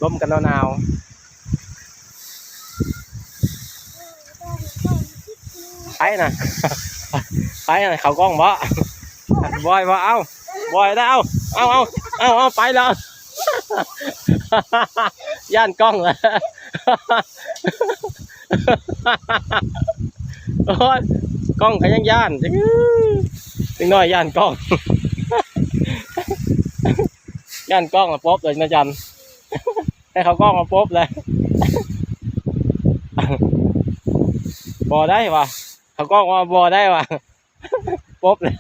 ລົມກັນໜາວໆ ໃຜນະ ໃຜນະ ເຂົ້າກ້ອງບໍ່? ບອຍບໍ່? ເອົ້າ ບອຍແລ້ວ ເອົ້າ ເອົ້າ ເອົ້າ ເອົ້າ ເອົ້າ ໄປແລ້ວ ຢ້ານກ້ອງແລ້ວ ໂອ້ຍ ກ້ອງກໍຍັງຢ້ານ ເດັກນ້ອຍຢ້ານກ້ອງ ຢ້ານກ້ອງລະປົບເລີຍນະຈັນ ໃຫ້ເຂົ້າກ້ອງລະປົບເລີຍ ບໍ່ໄດ້ວ່າ ເຂົ້າກ້ອງວ່າບໍ່ໄດ້ວ່າ ປົບເລີຍ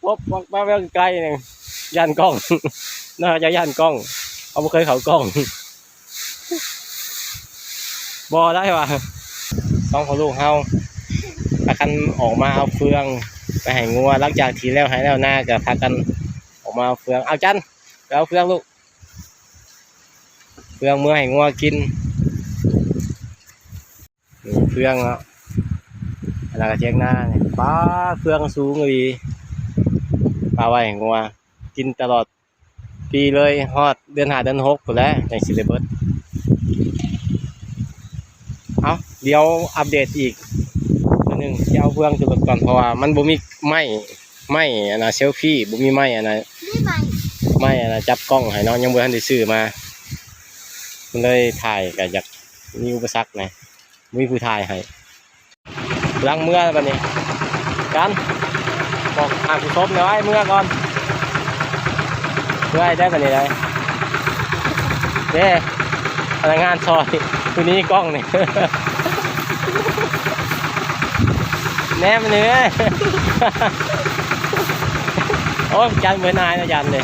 ປົບ ປັບມາແວວໃກ້ໆ ນີ້ ຢ້ານກ້ອງ ໜ້າຈະຢ້ານກ້ອງ ເຂົາບໍ່ເຄີຍເຂົ້າກ້ອງ. ບໍ່ໄດ້ວ່າ ສອງພໍ່ລູກເຮົາພາກັນອອກມາເອົາເຟືອງໄປໃຫ້ງົວ ຫຼັງຈາກທີ່ແລ້ວໄຮ່ແລ້ວນາກໍພາກັນອອກມາເອົາເຟືອງ ເອົາຈັນ ໄປເອົາເຟືອງລູກ ເຟືອງເມືອໃຫ້ງົວກິນ ນີ້ເຟືອງເນາະ ອັນນັ້ນກໍຖຽງນາ ປາເຟືອງສູງອີ່ຫຼີ ປາໄວ້ໃຫ້ງົວກິນຕະຫຼອດ ປີເລີຍ ຮອດເດືອນຫ້າເດືອນຫົກພຸ້ນແຫຼະ ຈັ່ງຊິໄດ້ເບິດ. ເອົ້າ ດຽວອັບເດດອີກເທື່ອໜຶ່ງ ຊິເອົາເຟືອງຂຶ້ນລົດກ່ອນ ເພາະວ່າມັນບໍ່ມີໄມ້ ໄມ້ອັນນ່າ ເຊວຟີ ບໍ່ມີໄມ້ອັນນ່າ ໄມ້ອັນນ່າ ຈັບກ້ອງໃຫ້ເນາະ ຍັງບໍ່ທັນໄດ້ຊື້ມາ ມັນເລີຍຖ່າຍກໍຢາກມີອຸປະສັກແດ່. ບໍ່ມີຜູ້ຖ່າຍໃຫ້ ຫຼັງເມືອແລ້ວບັດນີ້ ກັນ ບອກທ່ານຜູ້ຊົມແດ່ວ່າໃຫ້ເມືອກ່ອນ ເມືອໃຫ້ໄດ້ບັດນີ້ໄດ໋ ເດ້ ພະນັກງານຊ່ອຍຜູ້ນີ້ກ້ອງນີ້ ແນມນີ້ເດ້ ໂອ້ຍ ຢ້ານເມີອນາຍເນາະ ຢ້ານເດ້.